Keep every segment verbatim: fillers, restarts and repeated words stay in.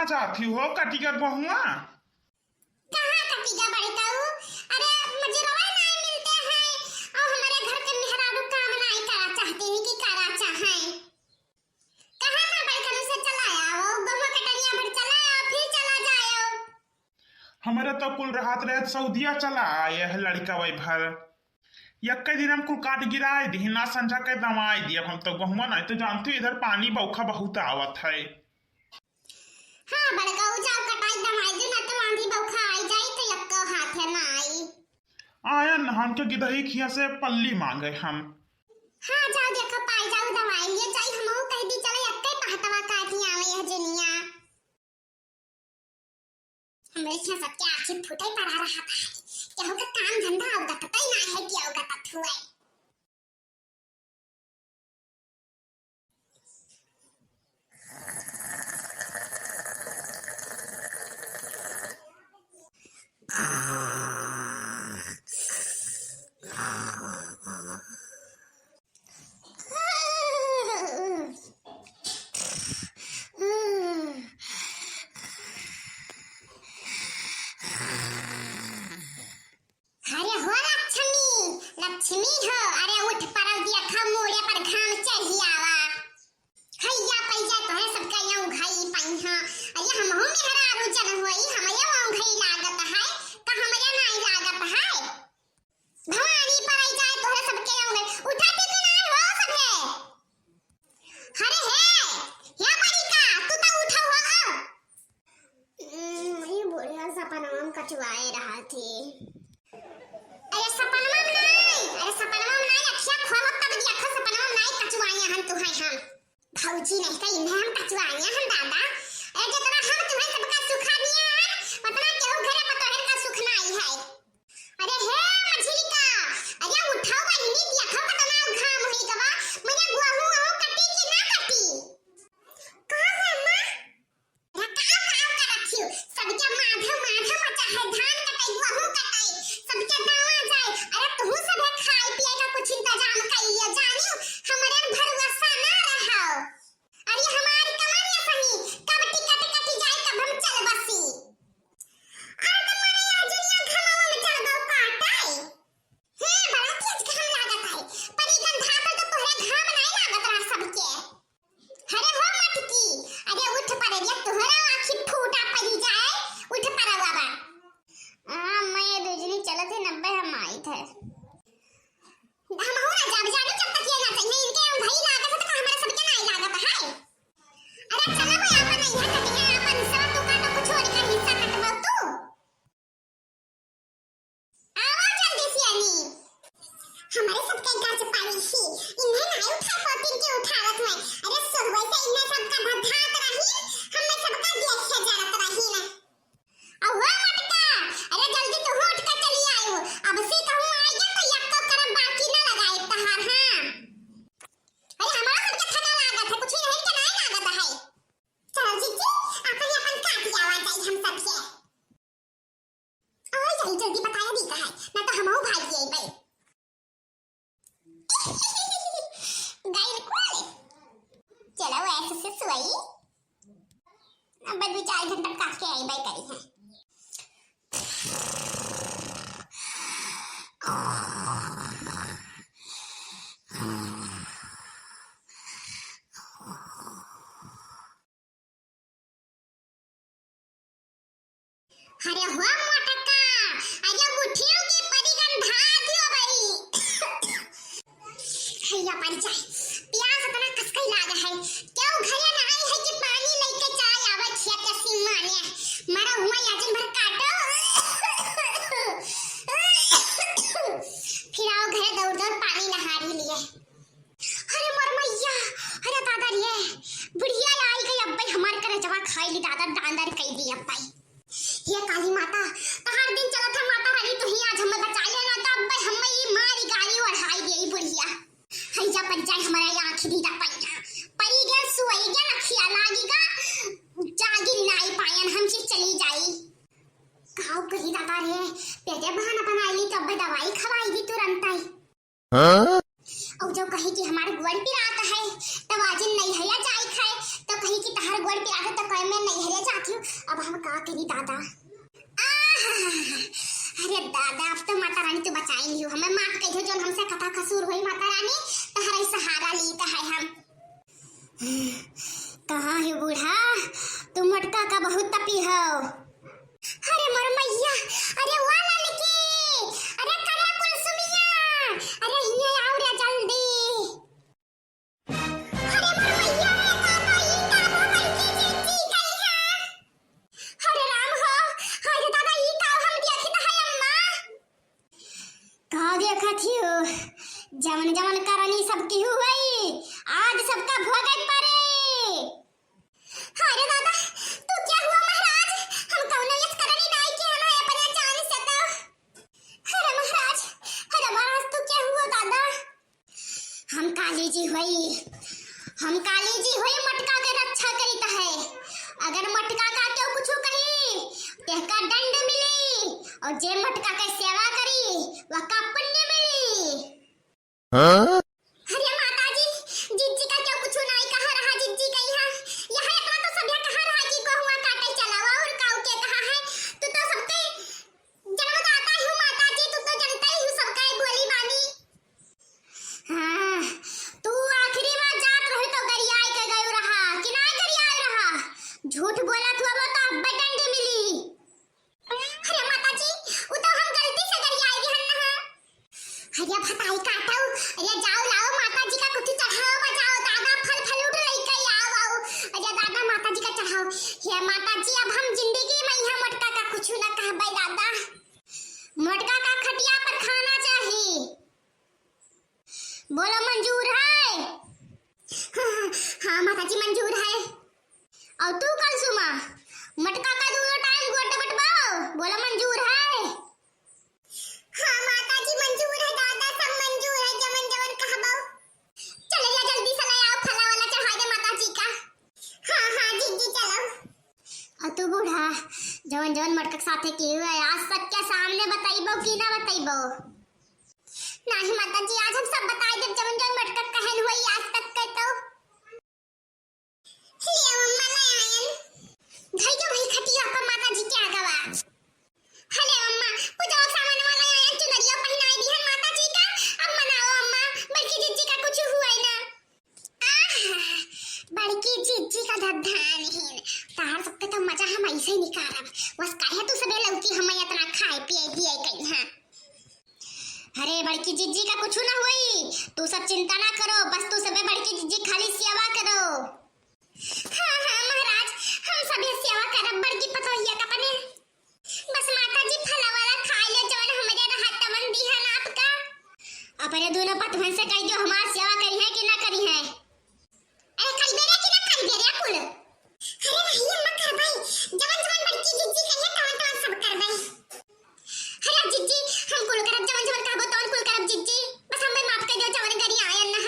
कहाँ जात ही हो, कटिगा गोहुआ? कहाँ कटिगा बड़काऊ? अरे, मजूरवा नाहीं मिलते हैं, और हमारे घर के मेहरारू काम नाहीं करा चाहते हैं कि करा चाहें। कहाँ ना बड़कनू से चला आओ, गोहुआ कटनिया भर चला आओ, फिर चला जाओ। हमरे तो कुल रहत रहत सऊदिया चला आए है लड़का वही भर। यक्के दिन हम कुल काट गिराए दिही, ना संझा के दवाई दिया हम तो गोहुआ, नाहीं तो जानती इधर पानी बौखा बहुत आवत है। हाँ, बड़काऊ जाओ कटाई दवाई दो, ना तो आंधी बौखा आई जाई तो यक्को हाथे ना आई। आया नहान के गिदही खिया से पल्ली मांगे हम। हाँ, जाओ देखो पाई जाओ दवाई लिए जाई, हमहू कह दी चलो यक्के पहतवा काटी आवे यह जुनिया। हमरे खिया सबके आँखी फूटे पड़ा रहा था, केहू के काम धंधा अवगत तई ना है कि अवगत हुए। अरे हो लक्ष्मी, लक्ष्मी हो, अरे उठ परल दिया खा मूड़े पर घाम चढ़ी आवा। हैया पैया तोहरे सबका यहाँ उघाई पाई हाँ। अरे हमहू मेहरारू जन होई, हमरे यहाँ उघाई लागत है, का हमरे नाई लागत है? भवानी पर आई जाए तोहरे सबके यहाँ उघाई। उठा के तो नाई हो सभे। अरे हे, हे बड़िका, तू तो उठा हो। हम्म, ई बुढ़िया सपनवा में कचुआए रहल थी। अरे सपनवा में नाई, अरे सपनवा में नाई, अखिया खोलो तब देखो सपनवा में नाई कचुआए हन तू है हम। भौजी नहीं कही इन्हें हम कचुआए हन दादा। अरे जितना हम तुम्हें सबका सुखा दिया है, उतना केहू घरे पतोहर का सुख नाई है। अरे हे मझिलिका, अरे उठाओ बहिनी, देखो कतना घाम होई गवा, मने गोहूं वहूं कटी कि ना कटी? का है माँ? अरे का, का करत हियो? सबके माधव, माधव मचा है, धान कटाई, गोहूं कटाई, सबके दावा जाए। अरे तुहू सब खाए पिए का कुछ इंतजाम कइलियो जानियो, हमरे भरोसा ना रहो। अरे हमारी कमरिया सही, कब टिकट कटी जाए, कब हम चल बसी। अरे तो मने आज यहाँ घमवा में चढ़ गो काटाई। हाँ, बड़ा तेज घाम लागत है। पर ई गंधा पर तो तोहरे घाम नाई लागत रहा सबके। अरे हो मटकी, अरे उठ परे रे, तोहरा आँखी फूटा पड़ी जाए, उठ परा बाबा। आ, मैं बिजली चलत है, नब्बे हम आई थे। हम हो ना जाब, जानू जब तक ये ना चाहिए, इनके हम भाई लागत है तो का हमारे सबके नाई लागत है। अरे चलो भाई, आपन इधर कटिया, आपन हिस्सा तू काटो, कुछ और का हिस्सा कटवाओ तू। आवा जल्दी से आनी। हमारे सबके गज पाई ही, इन्हें नाई उठा पाती के उठावत है। अरे सुबह से इन्हें सबका भधात रही, हमें सबका देखे जरत रही ना। अहो मटका, अरे जल्दी तू उठ के चली आयो। अब से कहूँ आएगा तो यक्को करम बाकी ना लगाए तहार, हाँ। अरे हमारा सबके थका लागत है, कुछ नहीं के नहीं लागत है। चलो जीजी, अपन अपन काट आवा जाई हम सबके। और जल्दी जल्दी बताया दी का है, ना तो हमहू भाग गई भाई। गइल कुल। चलो ऐसे से सोई। अब दो चार घंटा काट के आई बाई करी है। अरे हो मोटका, अरे उठियो कि परी गंधा दियो भाई। हैया परी जाए, प्यास इतना कसकई लागे है, क्यों घरे ना आई है कि पानी लेके चाय आवे खेत से माने, मरा हुआ याजन भर काटो। फिर आओ घरे दौड़ दौड़ पानी नहारी लिए। अरे मोर मैया, अरे दादा रे, बुढ़िया आई गई अब्बे हमार करेजवा खाई ली दादा, डांडर कई दी अब्बे। हे काली माता, तहार दिन चलत है माता रानी, तू ही आज हमें बचाई है ना तो अब्बे हमें ई मारी गारी ओढ़ाई दे ई बुढ़िया। हैजा पर जाए हमारा आँख दीदा पैना, परी गया सुई गया नखिया लागी गा, जागिर नाई पायन हम चीज चली जाई। काऊ कही दादा रे, पेटे बहाना बनाई ली तो अब्बे दवाई खवाई दी तुरंत आई। हाँ? और जब कही कि हमार गोड़ पिरात है, तब आज नैहरिया जाई खाए, तो कही कि तहार गोड़ पिरात है, तो कहे मैं नैहरिया जाती हूँ, का देखत ही हो? जवन जवन करनी सब केहू होई, आज सबका भोगे परे। अरे दादा, तू क्या हुआ महाराज? हम कौनो यस करनी नाई के हम है अपने जान से तो। अरे महाराज, अरे महाराज, तू क्या हुआ दादा? हम काली जी होई, हम काली जी होई, मटका के रक्षा करीत है। अगर मटका का केहू कुछ कही, तेहका दंड मिली, और जे मटका के सेवा करी, वका पुण्य मिली। हाँ? अरे माता जी, जिज्जी का केहू कुछ नाई कहा रहा, जिज्जी का यहाँ, यहाँ इतना तो सभे कहा रहा कि गोहुआ काटे चलावा और काऊ के कहा है, तू तो सबके जन्मदाता ही हो माता जी, तू तो जनता ही हो सबका ही बोली बानी। हाँ, तू आखिरी बार जात रहे तो गरियाए के गयो रहा, कि नाई गरियाए रहा? झूठ बोलत हुआ वो तो अब्बे डंडी मिली। अरे माता जी, उ तो हम गलती से गरियाए गए हन ना। अरे भताई काटो, अरे जाओ लाओ माता जी का कुछ चढ़ाओ बजाओ, दादा फल फ्रूट लेके आओ, आओ। अरे दादा माता जी का चढ़ाओ। हे माता जी, अब हम जिंदगी में यहाँ मोटका का कुछ न कहबे दादा। मोटका का खटिया पर खाना चाही। बोलो मंजूर है? हाँ, हाँ, हाँ, माता जी मंजूर है। और तू कलसुमा, मटका का दूनो टाइम गोड़ बटवाओ, बोलो मंजूर है? हाँ माता जी मंजूर है, दादा सब मंजूर है, जवन जवन कहबो। चल या जल्दी से ले आओ फला वाला चढ़ा दे माता जी का। हाँ, हाँ, जिज्जी चलो। और तू बूढ़ा, जवन जवन मटका के साथे की हुआ है, आज सबके सामने बताइबो कि ना बताइबो? नाही माता जी, आज हम सब बताई देब, जवन जवन मटका कहन हुई आज तक के तो। ले अम्मा ले आयन। धई के वही खटिया पर माता जी के आगवा। हले अम्मा, पूजा सामान वाला आयन, चुनरिया पहिनाई दिहन माता जी का। अब मनाओ अम्मा, बड़की जिज्जी का कुछ हुआ ही ना। आहा, बड़की जिज्जी का धधान है। तार सबके तो मजा हम ऐसे ही निकारब। बस काहे तू सबे लौकी हमें इतना खाए पिए दिए कहीं, हाँ? अरे बड़की जिज्जी का कुछ ना होई, तू सब चिंता ना करो, बस तू सबे बड़की जिज्जी खाली सेवा करो। हाँ, हाँ महाराज, हम सबे सेवा करब बड़की पतोहिया का अपने। बस माता जी फला वाला खाए ले जवन हमरे रहा तवन दिहन आपका। अपने दोनों पतोहन से कह दियो हमार सेवा करी है कि ना करी है। अरे करिबे रे कि ना करिबे रे कुल? अरे नहीं अम्मा करबै, जवन जवन बड़की जिज्जी कहिए तवन तवन सब करबै। अरे जिज्जी हम कुल करब, जवन जवन कहबो तवन कुल करब जिज्जी, बस हमें माफ कर दो जवन गरी आयन ना।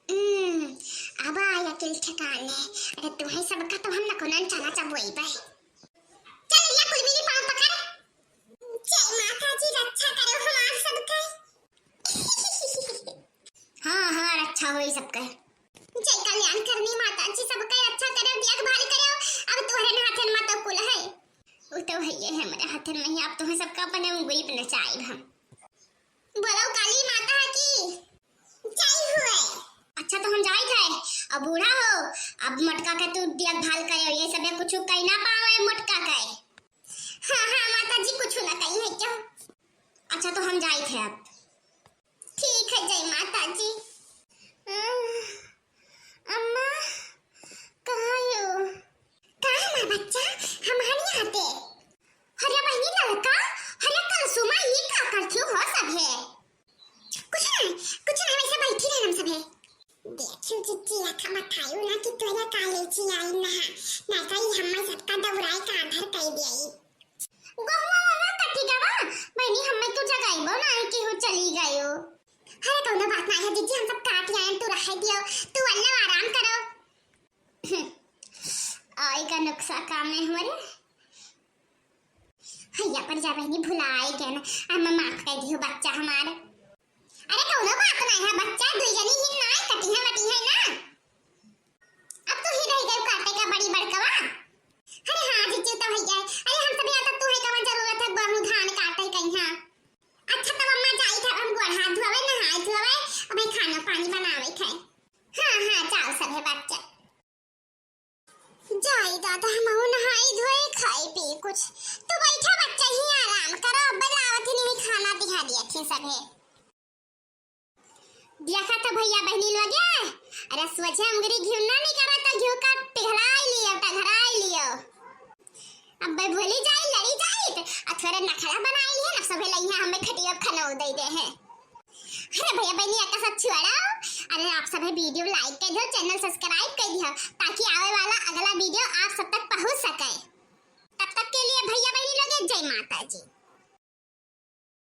हम्म, अब आया किल ठिकाने। अरे तुम्हें सबका तो हम नकुनन चला चबोई बे। चल या कुल मिली पाँव पकड़। जय माता जी, रक्षा करो हमार सबके। हाँ, हाँ, रक्षा होई सबके। जय कल्याण करनी माता जी, सबके रक्षा करो, देखभाल करो। अब तोहरे हाथन में तो कुल है। वो तो है ये हमारे हाथन में ही, अब तुम्हें सबका अपने उंगली पे नचाइब हम। बोलो काली माता की जय हुए। अच्छा तो हम जाइत है, अब बूढ़ा हो, अब मोटका के तू देखभाल करे, ये सब कुछ कही ना पावे मोटका के। हाँ, हाँ, माता जी, कुछ ना कही है क्यों? अच्छा, तो हम जाइत है अब। ठीक है, जय माता जी। अम्मा, कहाँ हो? का हमार बच्चा? हमार यहाँ पे। अरे बहिनी ललका, अरे कलसुमा, ये का करती हो सब है? कुछ ना, कुछ ना, वैसे बैठी रहे हम सब है। देखियो जिज्जी, अथा बतायो ना कि तोरा काले जी आई ना, ना तो ये हम्मा सबका दौड़ाई का आधार कर दिया। गोहुआ वाला कटी गवा, बहिनी हम्मे तो जगाइबो ना है कि हो चली गयो। अरे कौनो बात ना है जिज्जी, हम सब काट आए, तू रह दियो, तू अल्लाह आराम करो। आई का नुक्सा काम है हमारे। हैया पर जा बहिनी, भुलाए गए ना, अम्मा माफ कर दियो बच्चा हमार। अरे कौनो बात ना है, बच्चा दुई जनी ही ना कटी है, वटी है ना। अब तू ही रह गई काटे का बड़ी बड़कवा। अरे हाँ जिज्जी तो भैया, अरे हम सब यहाँ तक तू है कवन जरूरत है, गेहूं धान काटे कहीं हाँ। अच्छा तब अम्मा जाई था, हम गोड़ हाथ धोवे, नहाए धोवे, अबे खाना पानी बनावे थे। हाँ हाँ जाओ सब है बच्चा। जाई दादा, हमहू नहाई धोई, खाई पी कुछ। तू बैठा बच्चा, ही आराम करो, अब लावत ही नहीं खाना दिहा दिया थी सभे। देखा तो भैया बहनी लोग, अरे सोझे अंगुरी घिउ ना निकला तो घिउ का पिघलाई लियो, टघराई लियो। अब भूली जाई, लड़ी जाई, तो और थोड़ा नखरा बनाई है ना, सभे लइहा हमें खटिया खनो दे दे हैं। अरे भैया बहनी, एका सब छोड़ो। अरे आप सभे video like कर दियो, channel subscribe कर दियो, ताकि आवे वाला अगला video आप सब तक पहुँच सके। तब तक के लिए भैया बहनी लोग जय माता जी।